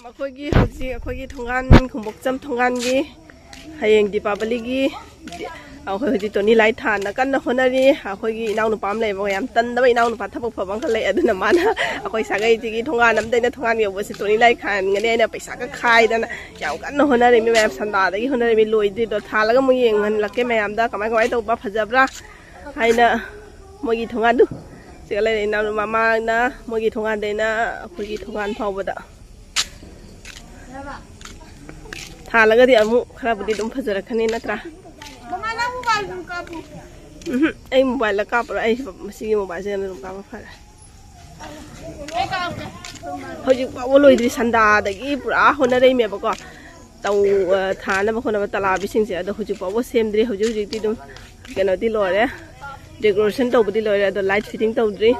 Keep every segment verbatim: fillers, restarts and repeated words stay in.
ꯑꯩꯈꯣꯏꯒꯤ ꯍꯧꯖꯤꯛ ꯑꯩꯈꯣꯏꯒꯤ ꯊꯣꯡꯒꯥꯟ, ꯈꯣꯡꯕꯣꯛꯆꯝ ꯊꯣꯡꯒꯥꯟꯒꯤ ꯍꯌꯦꯡ ꯗꯤꯄꯥꯕꯂꯤꯒꯤ ꯗꯤ-, ꯑꯩꯈꯣꯏ ꯍꯧꯖꯤꯛ ꯇꯣꯅꯤ ꯂꯥꯏꯠ ꯊꯥꯟꯅ ꯀꯟꯅ ꯍꯣꯠꯅꯔꯤ꯫ ꯑꯩꯈꯣꯏꯒꯤ ꯏꯅꯥꯎꯅꯨꯄꯥ ꯑꯃ ꯂꯩꯕ, ꯌꯥꯝ ꯇꯟꯗꯕ ꯏꯅꯥꯎꯅꯨꯄꯥ, ꯊꯕꯛ ꯐꯕ ꯑꯃꯈꯛ ꯂꯩ꯫ ꯑꯗꯨꯅ ꯃꯥꯅ ꯑꯩꯈꯣꯏ ꯁꯥꯒꯩꯁꯤꯒꯤ ꯊꯣꯡꯒꯥꯟ ꯑꯃꯗꯩꯅ ꯊꯣꯡꯒꯥꯟ ꯌꯧꯕꯁꯦ ꯇꯣꯅꯤ ꯂꯥꯏꯠ ꯊꯥꯟꯒꯅꯤ ꯍꯥꯏꯅ ꯄꯩꯁꯥꯒ ꯈꯥꯏꯗꯅ ꯌꯥꯝ ꯀꯟꯅ ꯍꯣꯠꯅꯔꯤꯃꯤ ꯃꯌꯥꯝ꯫ ꯁꯟꯗꯥꯗꯒꯤ ꯍꯣꯠꯅꯔꯤꯃꯤ, ꯂꯣꯏꯗ꯭ꯔꯤꯗꯣ꯫ ꯊꯥꯜꯂꯒ ꯑꯃꯨꯛ ꯌꯦꯡꯍꯜꯂꯛꯀꯦ ꯃꯌꯥꯝꯗ, ꯀꯃꯥꯏ ꯀꯃꯥꯏ ꯇꯧꯕ, ꯐꯖꯕ꯭ꯔꯥ ꯍꯥꯏꯅ꯫ ꯃꯣꯏꯒꯤ ꯊꯣꯡꯒꯥꯟꯗꯨ ꯁꯤꯒ ꯂꯩꯔꯦ꯫ ꯏꯅꯥꯎ ꯃꯃꯥꯅ ꯃꯣꯏꯒꯤ ꯊꯣꯡꯒꯥꯟꯗꯩꯅ ꯑꯩꯈꯣꯏꯒꯤ ꯊꯣꯡꯒꯥꯟ ꯐꯥꯎꯕꯗ ꯊꯥꯜꯂꯒꯗꯤ ꯑꯃꯨꯛ ꯈꯔꯕꯨꯗꯤ ꯑꯗꯨꯝ ꯐꯖꯔꯛꯀꯅꯤ, ꯅꯠꯇ꯭ꯔꯥ? ꯎꯝꯍꯨꯝ, ꯑꯩ ꯃꯣꯕꯥꯏꯜꯗ ꯀꯥꯞꯄꯔꯣꯏ, ꯑꯩ ꯃꯁꯤꯒꯤ ꯃꯣꯕꯥꯏꯜꯁꯤꯅ ꯑꯗꯨꯝ ꯀꯥꯞꯄ ꯐꯔꯦ꯫ ꯍꯧꯖꯤꯛ ꯐꯥꯎꯕ ꯂꯣꯏꯗ꯭ꯔꯤ, ꯁꯟꯗꯥꯗꯒꯤ ꯄꯨꯔꯥ ꯍꯣꯠꯅꯔꯛꯏꯃꯦꯕꯀꯣ꯫ ꯇꯧ-, ꯑ, ꯊꯥꯅꯕ ꯈꯣꯠꯅꯕ ꯇꯂꯥꯕꯤꯁꯤꯡꯁꯦ꯫ ꯑꯗꯣ ꯍꯧꯖꯤꯛ ꯐꯥꯎꯕ ꯁꯦꯝꯗ꯭ꯔꯤ꯫ ꯍꯧꯖꯤꯛ ꯍꯧꯖꯤꯛꯇꯤ ꯑꯗꯨꯝ ꯀꯩꯅꯣꯗꯤ ꯂꯣꯏꯔꯦ, ꯗꯦꯀꯣꯔꯦꯁꯟ ꯇꯧꯕꯗꯤ ꯂꯣꯏꯔꯦ, ꯑꯗꯣ ꯂꯥꯏꯠ ꯐꯤꯠꯇꯤꯡ ꯇꯧꯗ꯭ꯔꯤ꯫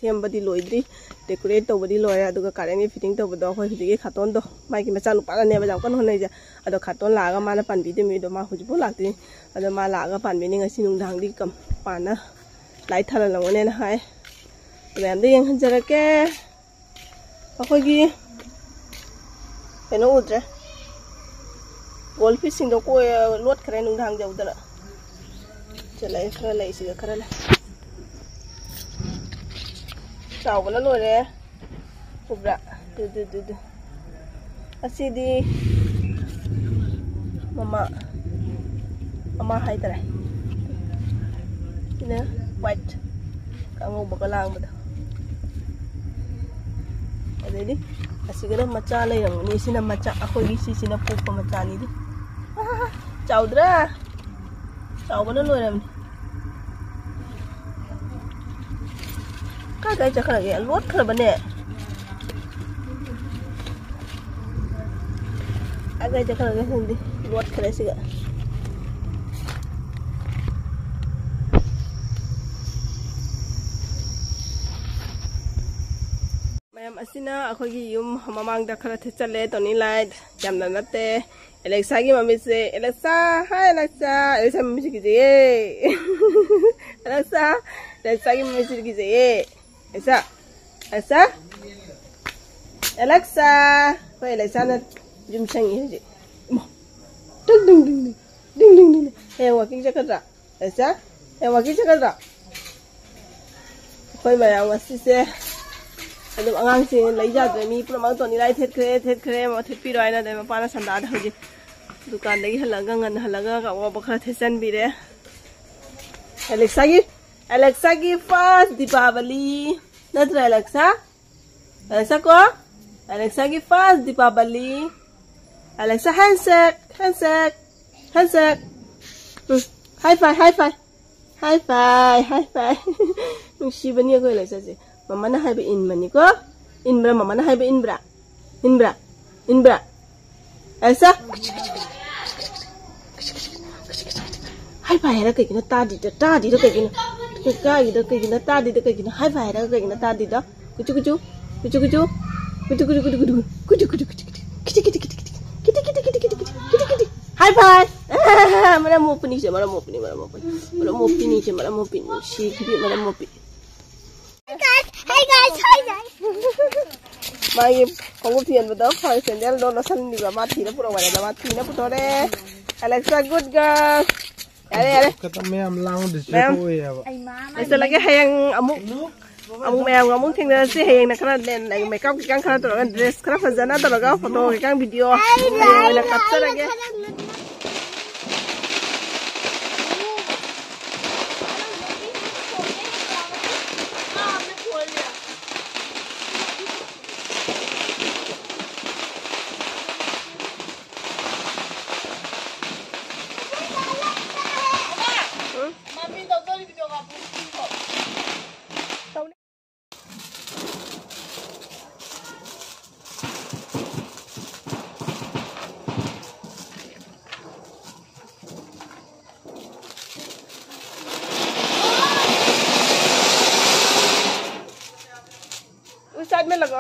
ꯁꯦꯝꯕꯗꯤ ꯂꯣꯏꯗ꯭ꯔꯤ, ꯗꯦꯀꯣꯔꯦꯠ ꯇꯧꯕꯗꯤ ꯂꯣꯏꯔꯦ꯫ ꯑꯗꯨꯒ ꯀꯔꯦꯟꯒꯤ ꯐꯤꯠꯇꯤꯡ ꯇꯧꯕꯗꯣ ꯑꯩꯈꯣꯏ ꯍꯧꯖꯤꯛꯀꯤ ꯈꯥꯇꯣꯟꯗꯣ, ꯃꯥꯒꯤ ꯃꯆꯥꯅꯨꯄꯥꯅꯅꯦꯕ ꯌꯥꯝ ꯀꯟꯅ ꯍꯣꯠꯅꯔꯤꯁꯦ꯫ ꯑꯗꯣ ꯈꯥꯇꯣꯟ ꯂꯥꯛꯑꯒ ꯃꯥꯅ ꯄꯥꯟꯕꯤꯗꯣꯏꯃꯤ꯫ ꯑꯗꯣ ꯃꯥ ꯍꯧꯖꯤꯛꯐꯥꯎ ꯂꯥꯛꯇ꯭ꯔꯤ꯫ ꯑꯗꯣ ꯃꯥ ꯂꯥꯛꯑꯒ ꯄꯥꯟꯕꯤꯅꯤ꯫ ꯉꯁꯤ ꯅꯨꯡꯗꯥꯡꯗꯤ ꯀꯝ-, ꯄꯥꯟꯅ ꯂꯥꯏꯠ ꯊꯥꯜꯍꯜꯂꯝꯒꯅꯦꯅ ꯍꯥꯏ꯫ ꯃꯌꯥꯝꯗ ꯌꯦꯡꯍꯟꯖꯔꯛꯀꯦ꯫ ꯑꯩꯈꯣꯏꯒꯤ ꯀꯩꯅꯣ ꯎꯗ꯭ꯔꯦ, ꯒꯣꯜ ꯐꯤꯁꯁꯤꯡꯗꯣ ꯀꯣꯏ ꯂꯣꯠꯈ꯭ꯔꯦ ꯅꯨꯡꯗꯥꯡ ꯌꯧꯗꯅ꯫ ꯁꯤ ꯂꯩ, ꯈꯔ ꯂꯩ, ꯁꯤꯗ ꯈꯔ ꯂꯩ꯫ ꯆꯥꯎꯕꯅ ꯂꯣꯏꯔꯦ꯫ ꯎꯕ꯭ꯔꯥ? ꯗꯨ, ꯗꯨ, ꯗꯨ, ꯗꯨ꯫ ꯑꯁꯤꯗꯤ ꯃꯃꯥ, ꯃꯃꯥ ꯍꯥꯏꯇꯥꯔꯦ꯫ ꯁꯤꯅ ꯋꯥꯏꯠ, ꯑꯉꯧꯕꯒ ꯂꯥꯡꯕꯗꯣ꯫ ꯑꯗꯩꯗꯤ ꯑꯁꯤꯒꯅ ꯃꯆꯥ ꯂꯩꯔꯝꯒꯅꯤ꯫ ꯁꯤꯅ ꯃꯆꯥ, ꯑꯩꯈꯣꯏꯒꯤ ꯁꯤꯁꯤꯅ ꯄꯣꯛꯄ ꯃꯆꯥꯅꯤꯗꯤ꯫ ꯑꯍꯥꯍꯥ, ꯆꯥꯎꯗ꯭ꯔꯥ? ꯆꯥꯎꯕꯅ ꯂꯣꯏꯔꯕꯅꯤ꯫ ꯀꯥꯏ ꯀꯥꯏ ꯆꯠꯈ꯭ꯔꯒꯦ? ꯂꯣꯠꯈ꯭ꯔꯕꯅꯦ꯫ ꯀꯥꯏ ꯀꯥꯏ ꯆꯠꯈ꯭ꯔꯒꯦ ꯈꯪꯗꯦ, ꯂꯣꯠꯈ꯭ꯔꯦ ꯁꯤꯒ꯫ ꯃꯌꯥꯝ ꯑꯁꯤ ꯑꯩꯈꯣꯏꯒꯤ ꯌꯨꯝ ꯃꯃꯥꯡꯗ ꯈꯔ ꯊꯤꯠꯆꯜꯂꯦ ꯇꯣꯅꯤ ꯂꯥꯏꯠ꯫ ꯌꯥꯝꯅ ꯅꯠꯇꯦ꯫ ꯑꯦꯂꯦꯛꯁꯥꯒꯤ ꯃꯃꯤꯠꯁꯦ, ꯑꯦꯂꯦꯛꯁꯥ, ꯍꯥꯏ ꯑꯦꯂꯦꯛꯁꯥ, ꯑꯦꯂꯦꯛꯁꯥ ꯃꯃꯤꯠꯁꯦ ꯀꯤꯖꯩꯌꯦ꯫ ꯑꯦꯂꯦꯛꯁꯥ, ꯑꯦꯂꯦꯛꯁꯥꯒꯤ ꯃꯃꯤꯠꯁꯤꯗꯤ ꯀꯤꯖꯩꯌꯦ꯫ Alexa, Alexa, Alexa. ꯑꯩꯈꯣꯏ ꯑꯦꯂꯦꯛꯁꯥꯅ ꯌꯨꯝ ꯁꯪꯉꯤ ꯍꯧꯖꯤꯛ꯫ ꯏꯃꯥ, ꯇꯨꯡ, ꯇꯨꯡ, ꯇꯨꯡ, ꯇꯨꯡ, ꯇꯨꯡ, ꯇꯨꯡ, ꯇꯨꯡ꯫ ꯍꯌꯦꯡ ꯋꯥꯀꯤꯡ ꯆꯠꯀꯗ꯭ꯔꯥ? ꯑꯦꯂꯦꯛꯁꯥ, ꯍꯌꯦꯡ ꯋꯥꯀꯤꯡ ꯆꯠꯀꯗ꯭ꯔꯥ? ꯑꯩꯈꯣꯏ ꯃꯌꯥꯝ ꯉꯁꯤꯁꯦ ꯑꯗꯨꯝ ꯑꯉꯥꯡꯁꯤꯡ ꯂꯩ ꯌꯥꯗ꯭ꯔꯦ꯫ ꯃꯤ ꯄꯨꯝꯅꯃꯛ ꯇꯣꯅꯤ ꯂꯥꯏ ꯊꯦꯠꯈ꯭ꯔꯦ, ꯊꯦꯠꯈ꯭ꯔꯦ, ꯑꯃ ꯊꯦꯠꯄꯤꯔꯣ ꯍꯥꯏꯅ ꯑꯗꯩ ꯃꯄꯥꯅ ꯁꯟꯗꯥꯗ ꯍꯧꯖꯤꯛ ꯗꯨꯀꯥꯟꯗꯒꯤ ꯍꯜꯂꯛꯑꯒ, ꯉꯟꯅ ꯍꯜꯂꯛꯑꯒ ꯑꯋꯥꯕ ꯈꯔ ꯊꯦꯠꯆꯟꯕꯤꯔꯦ꯫ ꯑꯦꯂꯦꯛꯁꯥꯒꯤ, ꯑꯦꯂꯦꯛꯁꯥꯒꯤ ꯐꯥꯔꯁ ꯗꯤꯄꯥꯕꯂꯤ ꯅꯠꯇ꯭ꯔꯥ ꯑꯦꯂꯦꯛꯁꯥ? ꯑꯦꯂꯦꯛꯁꯥ ꯀꯣ? ꯑꯦꯂꯦꯛꯁꯥꯒꯤ ꯐꯥꯔꯁ ꯗꯤꯄꯥꯕꯂꯤ꯫ ꯑꯦꯂꯦꯛꯁꯥ, ꯍꯦꯟꯁꯦꯛ, ꯍꯦꯟꯁꯦꯛ, ꯍꯦꯟꯁꯦꯛ꯫ ꯎꯝ, ꯍꯥꯏ ꯐꯥꯏ, ꯍꯥꯏ ꯐꯥꯏ꯫ ꯍꯥꯏ ꯐꯥꯏ, ꯍꯥꯏ ꯐꯥꯏ꯫ ꯅꯨꯡꯁꯤꯕꯅꯤ ꯑꯩꯈꯣꯏ ꯑꯦꯂꯦꯛꯁꯥꯁꯦ꯫ ꯃꯃꯥꯅ ꯍꯥꯏꯕ ꯏꯟꯕꯅꯤꯀꯣ? ꯏꯟꯕ꯭ꯔꯥ? ꯃꯃꯥꯅ ꯍꯥꯏꯕ ꯏꯟꯕ꯭ꯔꯥ? ꯏꯟꯕ꯭ꯔꯥ? ꯏꯟꯕ꯭ꯔꯥ? ꯑꯦꯂꯦꯛꯁꯥ? ꯍꯥꯏ ꯐꯥꯏ ꯍꯥꯏꯔ ꯀꯩꯒꯤꯅꯣ ꯇꯥꯗꯤꯗꯣ? ꯇꯥꯗꯤꯗꯣ ꯀꯩꯒꯤꯅꯣ? ꯀꯥꯏꯒꯤꯗꯣ ꯀꯩꯒꯤꯅꯣ ꯇꯥꯗꯤꯗꯣ ꯀꯩꯒꯤꯅꯣ? ꯍꯥꯏ ꯐꯥꯏ ꯍꯥꯏꯔꯒ ꯀꯩꯒꯤꯅꯣ ꯇꯥꯗꯤꯗꯣ? ꯀꯨꯆꯨ ꯀꯨꯆꯨ, ꯀꯨꯆꯨ ꯀꯨꯆꯨ, ꯀꯨꯆꯨ ꯀꯨꯆꯨ, ꯀꯨꯆꯨ ꯀꯨꯆꯨ, ꯀꯤꯇꯤ ꯀꯤꯇꯤ ꯀꯤꯇꯤ ꯀꯤꯇꯤ, ꯀꯤꯇꯤ ꯀꯤꯇꯤ ꯀꯤꯇꯤ ꯀꯤꯇꯤ, ꯀꯤꯇꯤ ꯀꯤꯇꯤ꯫ ꯍꯥꯏ ꯐꯥꯏ꯫ ꯃꯔꯝ ꯃꯣꯛꯄꯅꯤ ꯁꯦ, ꯃꯔꯝ ꯃꯣꯛꯄꯅꯤ, ꯃꯔꯝ ꯃꯣꯛꯄꯅꯤ꯫ ꯃꯔꯝ ꯃꯣꯛꯄꯤꯅꯤ ꯁꯦ, ꯃꯔꯝ ꯃꯣꯛꯄꯤꯅꯤ꯫ ꯅꯨꯡꯁꯤꯈꯤꯕꯤ ꯃꯔꯝ ꯃꯣꯛꯄꯤ꯫ Hi guys, hi guys, hi guys. ꯃꯥꯒꯤ ꯈꯣꯡꯎꯞ ꯐꯦꯟꯕꯗꯣ, ꯈꯣꯡ ꯁꯦꯟꯗꯜꯗꯣ ꯂꯣꯠꯁꯟꯕꯤꯕ꯫ ꯃꯥ ꯊꯤꯅ ꯄꯨꯔꯛꯑꯣ ꯍꯥꯏꯅ ꯃꯥ ꯊꯤꯅ ꯄꯨꯊꯣꯔꯛꯑꯦ꯫ Alexa, good girl. ꯌꯥꯔꯦ, ꯌꯥꯔꯦ꯫ ꯈꯛꯇ ꯃꯌꯥꯝ ꯂꯥꯡꯕꯗꯨꯁꯨ ꯃꯌꯥꯝ꯫ ꯍꯣꯏꯌꯦꯕ꯫ ꯂꯣꯏꯁꯤꯜꯂꯒꯦ꯫ ꯍꯌꯦꯡ ꯑꯃꯨꯛ, ꯑꯃꯨꯛ ꯃꯌꯥꯝꯒ ꯑꯃꯨꯛ ꯊꯦꯡꯅꯔꯁꯤ꯫ ꯍꯌꯦꯡꯅ ꯈꯔ ꯅꯦ-, ꯅꯦ-, ꯃꯦꯀꯞ ꯀꯩꯀꯥ ꯈꯔ ꯇꯧꯔꯒ, ꯗ꯭ꯔꯦꯁ ꯈꯔ ꯐꯖꯅ ꯇꯧꯔꯒ ꯐꯣꯇꯣ ꯀꯩꯀꯥ ꯚꯤꯗꯤꯑꯣ ꯍꯌꯦꯡ ꯑꯣꯏꯅ ꯀꯥꯞꯆꯔꯒꯦ꯫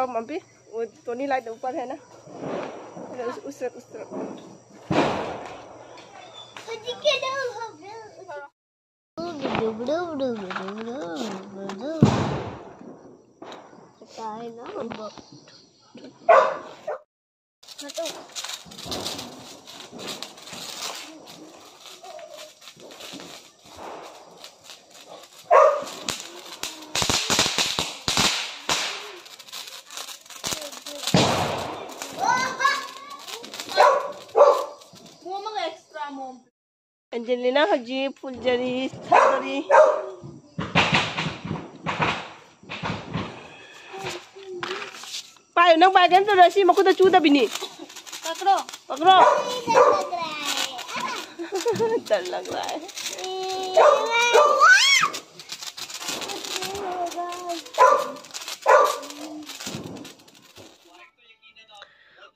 हम अभी वो टोनी लाइट ऊपर है ना, उस, उस तरफ, उस तरफ। पता है ना, हम ꯑꯦꯟꯖꯦꯂꯤꯅꯥ ꯍꯧꯖꯤꯛ ꯐꯨꯜ ꯖꯔꯤ ꯊꯥꯗꯣꯔꯤ꯫ ꯄꯥꯏꯌꯨ, ꯅꯪ ꯄꯥꯏꯒꯦꯅ ꯇꯧꯔ ꯁꯤ ꯃꯈꯨꯠꯇ ꯆꯨꯗꯕꯤꯅꯤ꯫ ꯄꯀ꯭ꯔꯣ꯫ ꯄꯀ꯭ꯔꯣ꯫ डर लग रहा है।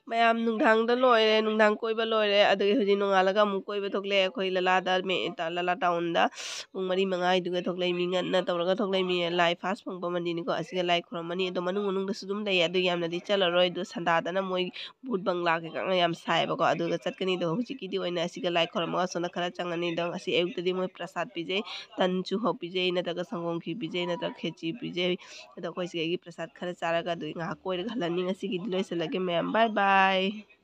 ꯃꯌꯥꯝ ꯅꯨꯡꯗꯥꯡꯗ ꯂꯣꯏꯔꯦ, ꯅꯨꯡꯗꯥꯡ ꯀꯣꯏꯕ ꯂꯣꯏꯔꯦ꯫ ꯑꯗꯨꯒꯤ ꯍꯧꯖꯤꯛ ꯅꯣꯡꯉꯥꯜꯂꯒ ꯑꯃꯨꯛ ꯀꯣꯏꯕ ꯊꯣꯛꯂꯛꯑꯦ ꯑꯩꯈꯣꯏ ꯂꯂꯥꯗ, ꯃꯦ-, ꯇ-, ꯂꯂꯥ ꯇꯥꯎꯟꯗ꯫ ꯄꯨꯡ ꯃꯔꯤ ꯃꯉꯥ ꯑꯗꯨꯒ ꯊꯣꯛꯂꯛꯏ, ꯃꯤ ꯉꯟꯅ ꯇꯧꯔꯒ ꯊꯣꯛꯂꯛꯏ꯫ ꯃꯤ ꯂꯥꯏ ꯐꯥꯁ ꯐꯪꯕ ꯃꯟꯗꯤꯔꯅꯤꯀꯣ, ꯑꯁꯤꯒ ꯂꯥꯏ ꯈꯨꯔꯨꯝꯃꯅꯤ꯫ ꯑꯗꯣ ꯃꯅꯨꯡ ꯃꯅꯨꯡꯗꯁꯨ ꯑꯗꯨꯝ ꯂꯩꯌꯦ, ꯑꯗꯨ ꯌꯥꯝꯅꯗꯤ ꯆꯠꯂꯔꯣꯏ꯫ ꯑꯗꯣ ꯁꯟꯗꯥꯗꯅ ꯃꯣꯏ ꯚꯨꯠ ꯕꯪꯂꯥ ꯀꯩꯀꯥ ꯌꯥꯝ ꯁꯥꯏꯌꯦꯕꯀꯣ, ꯑꯗꯨꯒ ꯆꯠꯀꯅꯤ꯫ ꯑꯗꯣ ꯍꯧꯖꯤꯛꯀꯤꯗꯤ ꯑꯣꯏꯅ ꯑꯁꯤꯒ ꯂꯥꯏ ꯈꯨꯔꯨꯝꯃꯒ ꯑꯁꯣꯝꯗ ꯈꯔ ꯆꯪꯉꯅꯤ꯫ ꯑꯗꯣ ꯉꯁꯤ ꯑꯌꯨꯛꯇꯗꯤ ꯃꯣꯏ ꯄ꯭ꯔꯁꯥꯗ ꯄꯤꯖꯩ, ꯇꯟ ꯆꯨꯍꯣꯛ ꯄꯤꯖꯩ, ꯅꯠꯇ꯭ꯔꯒ ꯁꯪꯒꯣꯝ ꯈꯤꯔ ꯄꯤꯖꯩ, ꯅꯠꯇ꯭ꯔꯒ ꯈꯦꯆꯤ ꯄꯤꯖꯩ꯫ ꯑꯗꯣ ꯑꯩꯈꯣꯏ ꯁꯤꯗꯒꯤ ꯄ꯭ꯔꯁꯥꯗ ꯈꯔ ꯆꯥꯔꯒ ꯑꯗꯨ ꯉꯥꯏꯍꯥꯛ ꯀꯣꯏꯔꯒ ꯍꯜꯂꯅꯤ꯫ ꯉꯁꯤꯒꯤꯗꯤ ꯂꯣꯏꯁꯤꯜꯂꯒꯦ ꯃꯌꯥꯝ, bye bye꯫